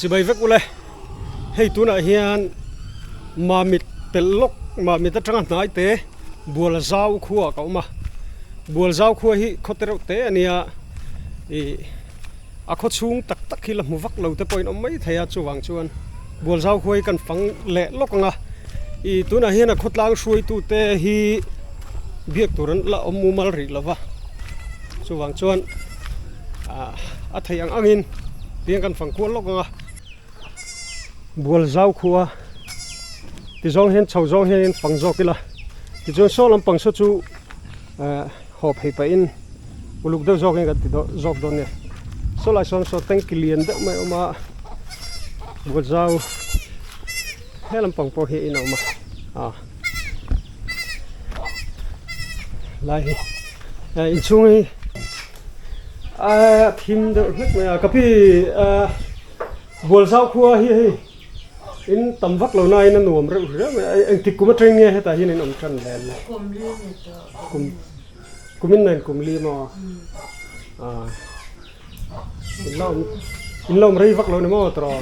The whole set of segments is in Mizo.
Chibai vek ule, hei tunah hian Mamit pelh lawk, Mamit atanga hnai te Bualzau khua ka awm a, Bualzau khua hi khaw te reuh te a nia, ih a khaw chhung tak tak hi la hmu vak lo te pawhin awm mai thei a, chuvang chuan Bualzau khua hi kan fang leh lawk ang a, ih tunah hian a khawtlang hruaitute hi biak tur an la awm mumal rih lo va, chuvang chuan. A theih ang angin tiang kan fang kual lawk ang a, bual zau khua ti zawng hian chho zawng hian fang zawk ila tichuan saw lampang saw chu eh haw phei pahin uluk deuh zawkin kan ti zawk dawn nia saw lai sawn saw tanki lian deuh mai a awm a bual zau he lampang pawh hi in a awm a ah lai hi eh inchhung hi. A thim deuh hlek mai a ka pi bual zau khua hi hei in tam vak lo nain a nuam reuh riau mai a engtik kum atang nge hetah hian in awm tan hle le kum li ni tawh kum kum in nen kum li maw a in la awm in la awm rei vak lo ni maw tawh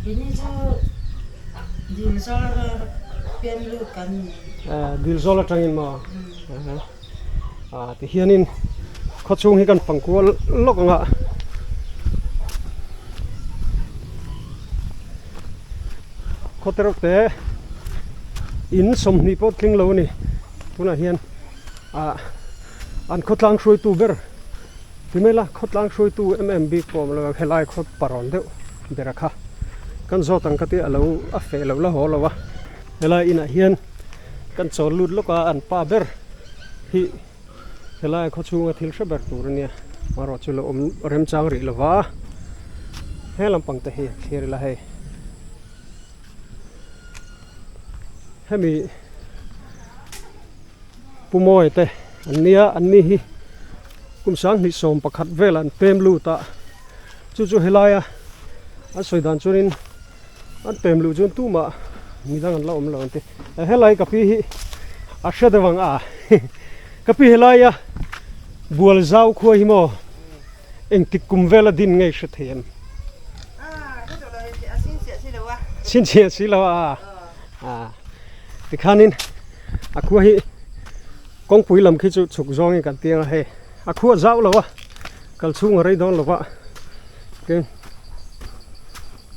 Ini chu Dilzawl pian lut kan ni. Dilzawl atangin maw? Tihianin khawchhung hi kan fang kual lawk ang a. Khaw te reuh te in 20 pawh tling lo a ni. Tunah hian an khawtlang hruaitu ber. Ti mai la, khawtlang hruaitu em em bik pawh awm lo ang, helai khaw parawn deuh ber a kha kan zawt ang ka tia a lo a feh lo la haw lo a, helai inah hian kan chawl lut lawk a, an pa ber hi helai khaw chhunga thil hre ber tur a nia, amaherawh chu lo awm remchang rih lo va, he lampang te hi thlir ila hei hemi. Pu Mawi te an nia, an ni hi kum 2011 velah an pem lut a, chu chu helaia an sawi dan chuanin an pem luh chuan tumah midang an la awm lo an ti. Helai ka pi hi a hre deuh ang a, ka pi helaia bual zau khua hi maw engtik kum vela din ngei hre thei em? Chhinchhiah si lo a, tikhanin. A khua hi kawngpui lam khi chu chhuk zawngin kan tiang a hei a khua zau lo a kal chhung a rei dawn lo va tin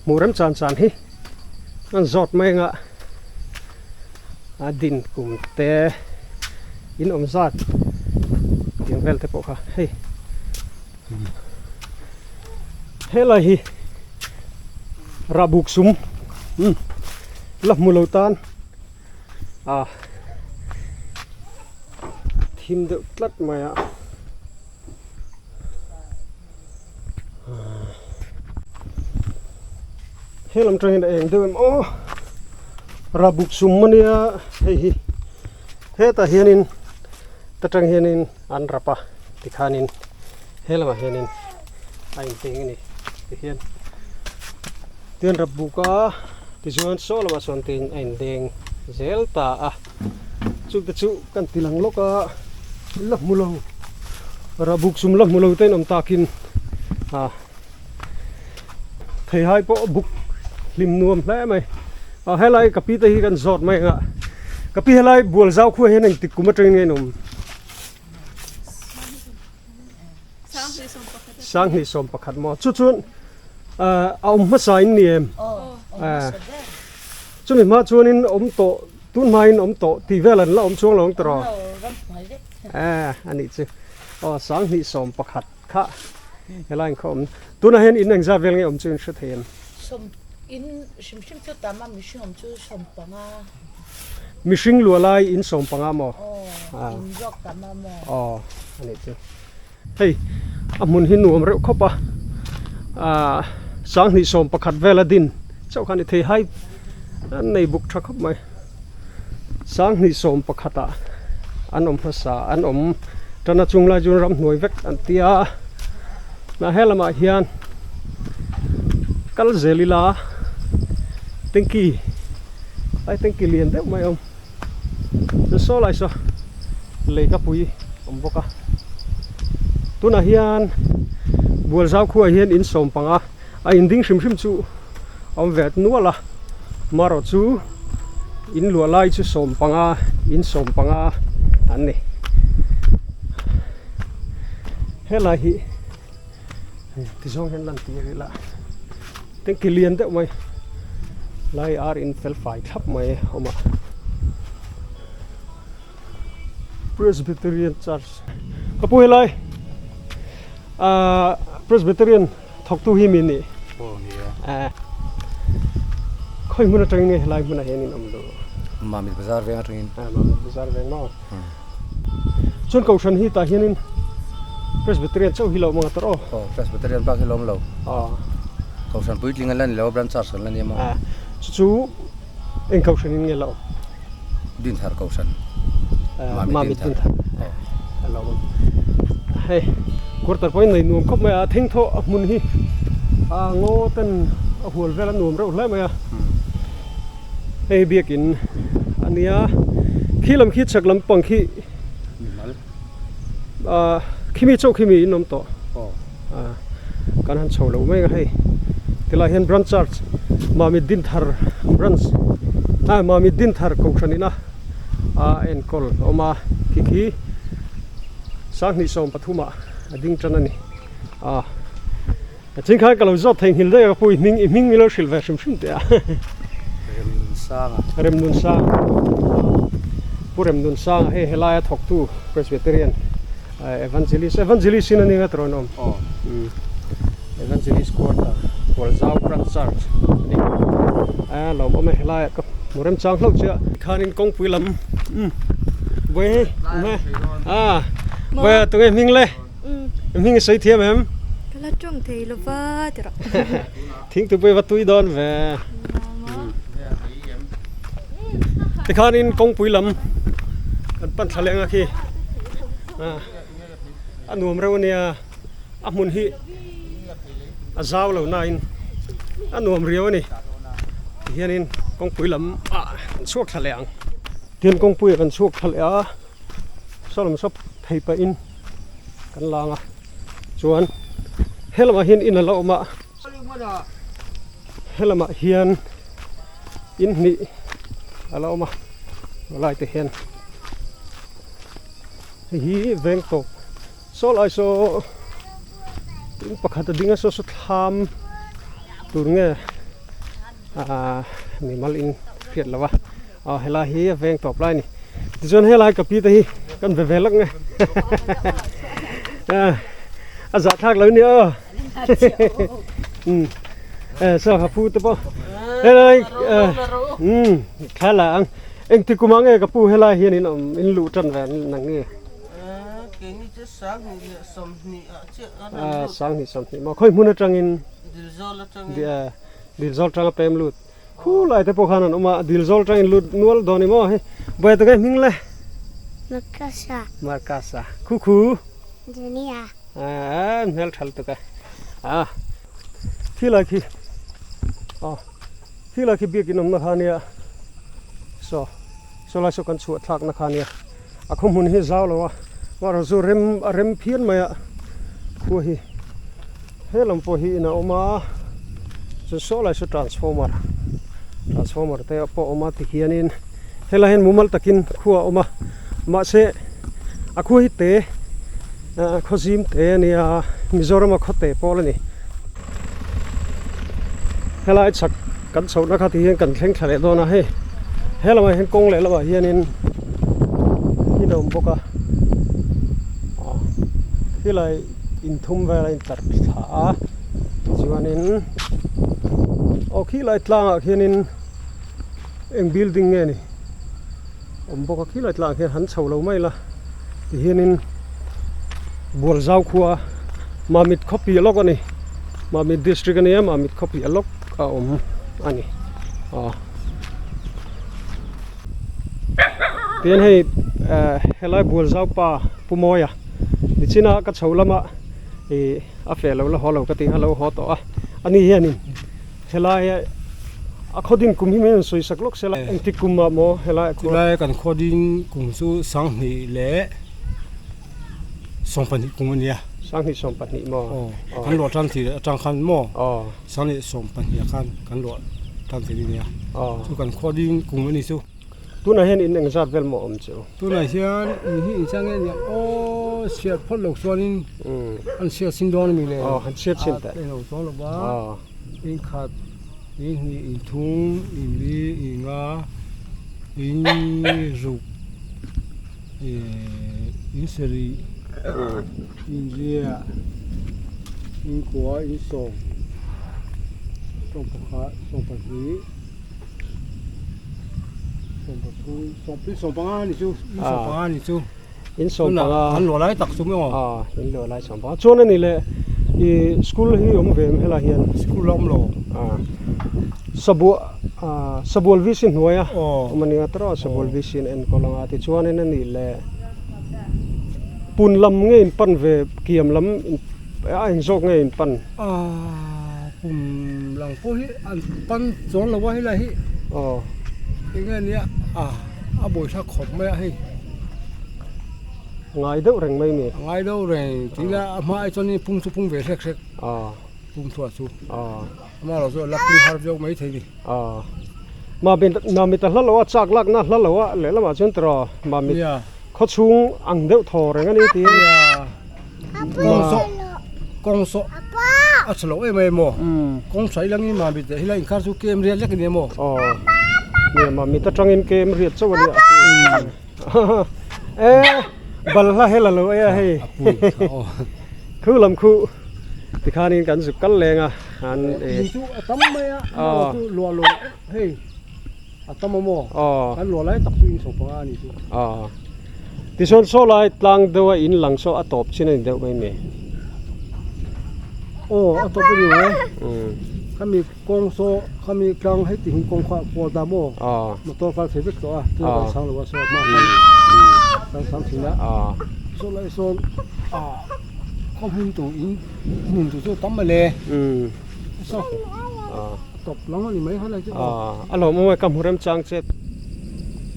hmuh rem chan chan hi an zawt mai anga a din kum te in awm zat tiang vel te pawh kha hei helai hi rahbuk sum la hmu lo tan. A thim deuh tlat mai a he lam tangin a eng deuh em aw rabuk sum ania hei hi hetah hianin ta tang hianin an rap a tikhanin he lamah hianin a inteng a ni tihian. Tian rap buk a tichuan saw lamah sawn te in a indeng zel ta a chute chu kan ti lang lawk a la hmu lo rah buk sum la hmu lo te in awm takin a theihai pawh buk hlim nuam hle mai a helai ka pi te hi kan zawt mai ang a ka pi helai bual zau khuah hian engtik kum atangin nge in awm. 2011 maw chu chuan a awm hmasa in ni em chumi hma chuanin awm tawh tun hmain awm tawh tih vel an la awm chuang lo ang tawh a nih chu aw 2011 kha helai in kha awm tunah hian in engzat vel nge awm chu in hre thei em in hrim hrim chu tam a mihring awm chu 15 mihring luah lai in 15 maw aw in zawk tam a maw aw a nih chu. Hei a hmun hi nuam reuh khawp a ahh 2011 vela din chauh kha a ni thei hai an nei buk tha khawp mai 2011 ah an awm hmasa an awm tan a chung lai chuan ramhnuai vek an tia na he lamah hian kal zel ila tanky ai tanky lian deuh mai a awm. Chu saw lai saw lei ka pui awm bawk a tunah hian bualzau khuaah hian in sawm panga A in ding hrim hrim chu a awm ve nual a marawh chu in luah lai chu 15 in 15 an ni helai hi tizawng hian lan tir ila tanki lian deuh mai lai ar in fel fai thlap mai a awm a Presbyterian Church ka pu helai ahh Presbyterian thawktu hi mi nih Aw ni e. Eh khawi hmun atangin nge helai hmunah hian in awm duh? Mamit Bazar veng atangin. Ah Mamit Bazar veng maw? Chuan Kohhran hi tah hianin Presbyterian chauh hi lo awm ang a tawrh aw? Aw Presbyterian bak hi lo awm lo. Aw. Kohhran puitling an la ni lo a branch church an la ni a maw? Ah chu chu eng Kohhran in nge la awm? Dinthar Kohhran. Mamit Mamit Dinthar. Aw. A lo awm. Hei quarter pawhin nei nuam khawp mai a, thengthaw a hmun hi a ngaw ten a hual vel a nuam reuh hle mai a. Hei biakin a nia, khi lam khi chhak lampang khi ah khimi chauh khimi in awm tawh ah kan han chho lo mai a hei tilai hian branch church Mamit Dinthar branch ah Mamit Dinthar kohhran ina a enkawl a awm a khi khi 2013 ah a ding tan a ni ah. A thing khan ka lo zawt theihnghilh daih a ka pu i hming i hming min lo hrilh ve hrim hrim teh a. Remnunsanga. Remnunsanga. Pu Remnunsanga hei helaia thawktu Presbyterian Evangelist Evangelist in a ning a tawrh an awm. Aw. Evangelist Quarter Hualzau Branch Church a ni. A lawm awm e helaiah ka hmu remchang hlauh che a. Tikhanin kawngpui lam umm vawi hei a vawi a tunge hming le. Hming i sawi thiam em? Ka la tawng thei lo va ti rawh. Thingtupui va tui dawn ve. Tikhanin kawngpui lam kan pan thla leh ang a khi. A nuam reuh a nia, a hmun hi a zau lo nain a nuam riau a ni. Tihianin kawngpui lam ah kan chhuak thla leh ang. Tin kawngpuiah kan chhuak thla leh a. Saw lam saw phei pahin kan lang a chuan he lamah hian in a la awm a he lamah hian in hnih a la awm a helai te hian hei hi veng tawp saw lai saw in pakhat a ding a saw saw thlam tur nge aaa mimal in hriat lo a. Aw helai hi a veng tawp lai a ni tichuan helai ka pi te hi kan ve ve lawk nge a zah thlak lo nia aw um saw ka pu te pawh helai um thla la ang engti kum ah nge ka pu helai hian in awm in luh tan ve nang nge 2020 maw khawi hmun atangin dilzawl atanga pem lut. Khulai te pawh khan an awm a, dil zawl tangin lut nual dawn i maw hei. Buai tak e hming le? Markasa. Markasa. Khu khu? Junia. Aaa hmel tha lutuk e. Aa khilai khi aw khilai khi biakin awmna kha ania saw saw lai saw kan chhuah thlakna kha ania a khaw hmun hi zau lo a mahro chu rem a rem phian mai a khua hi. He lam pawh hi in a awm a, chu saw lai saw transformer, transformer te pawh a awm a tikhianin helai hian mumal takin khua a awm a, mahse a khua hi te ah khaw zim te a nia Mizoram a khaw te pawl a ni. Helai chhak kan chhohna kha tihian kan thleng thla leh dawn a hei he lamah hian kawng leh lamah hianin in a awm bawk a ah helai. Inthum vel a intlar thla a tichuanin aw khilai tlangah khianin eng building nge ni awm bawk a khilai tlangah khian han chho lo mai la tihianin Bualzau khua Mamit khawpi lawk a ni Mamit district a nia Mamit khawpi lawk a awm a ni aw. Tihian hei eh helai Bualzau pa Pu Mawia. Nichina ka chho lama ih a feh lo la haw lo ka tih kha lo haw tawh a, ani hianin helai a khaw din kum hi min rawn sawi sak lawk sela engtik kum ah maw helai a khua. Chulai kan khaw din kum chu 2012 kum a nia. 20 20 maw? Aw, kan luah tan thei atang khan maw? 20 20 ah khan kan luah tan thei ania. Chu kan khua ding kum a ni chu. Tunah hian in engzat vel maw awm chu? Tunah hian in hi inchang nge nia aw chhiat phawt lo chuanin an chhiat chin dawn a mi le? Aw, han chhiat chin teh. A eng lo chuang lo va. In khat, in hnih, in thum, in li, in nga, in ruk, in sarih, in riah, in kua, in sawm, sawm pakhat, sawm pahnih, sawm pathum, sawm in sawm panga a ni chu, in sawm panga a ni chu. In sawm panga. An luah lai tak chu maw? Aw, in luah lai sawm panga. Chuan a ni le, i school hi awm ve em helai hian? School a awm lo. Aw, Sabual, Sabual VC hnuaia awm a nia tawrh a, Sabual VC an enkawl anga tichuanin a ni le, pun lam nge in pan ve, kiam lam a engzawk nge in pan? Aw, pum lang pawh hi an pan chuang lo a helai hi. Aw. Enge nia, a bawihla khawp mai a hei. Ngai deuh reng mai ni. A ngai deuh reng tih ila a hma ai chuan pung chu pung ve hrek hrek. Aw. Pung chhuah chu. Aw. Ama erawh chu a la pung har viau mai thei ni. Aw. Mamit Mamit a hla lo a chak lakna a hla lo a lehlamah chuan tiraw Mamit khaw chhung ang deuh thaw reng a ni tiin. Nia. Kawng sawh kawng sawh a chhe lo em em maw? Kawng hrai langin Mamit leh helai inkar chu kem riat lek a ni maw? Aw. Nia Mamit atangin kem riat chauh a nia. E balhla hel a lo ei a hei. Khu lam khu tikhanin kan zuk kal leng a an e. Tui chu a tam mai a amaherawh chu luah lo hei a tam a maw kan luah lai tak chu in chho panga a ni chu. Tichuan saw lai tlang deuh a in lang saw a tawp chin a ni deuh mai mi. Aw a tawp a ni e. Khami kawng saw khami tlang hei ti hi kawng kha a kual ta maw motor kal thei vek tawh a tuna kan chang lo a saw hma khan kan chang thin a saw lai sawn khaw hmun tur in hmun tur chu a tam mai le saw tawp lam a ni mai kha lai chu a lawm awm e ka hmu rem chang che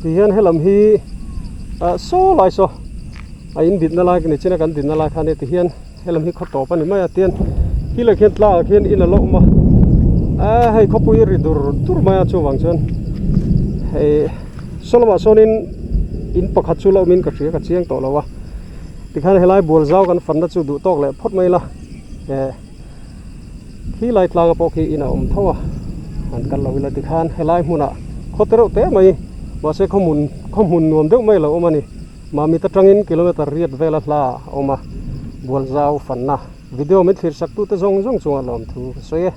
ti hian helam hi saw lai saw a in dinna lai ni chin a kan dinna lai kha a nia ti hian. Helam hi khaw tawp a ni mai a tian khi leh khian tlangah khian in a lo awm a eee hei khawpui ri dur dur mai a chuvang chuan hei saw lamah sawnin in pakhat chu la awmin ka hria ka chiang tawh lo a tikhian helai bual zau kan fanna chu duh tawk leh phawt mai ila eh khi lai tlanga pawh khi in a awm tho a han kal lo ila tikhan helai hmunah khaw te reuh te mai mahse khaw hmun khaw hmun nuam deuh mai a lo awm a ni. Mamit atangin kilometer riat vela hla a awm a, Bualzau fanna video min thlir sak tute zawng zawng chungah lawmthu ka sawi e.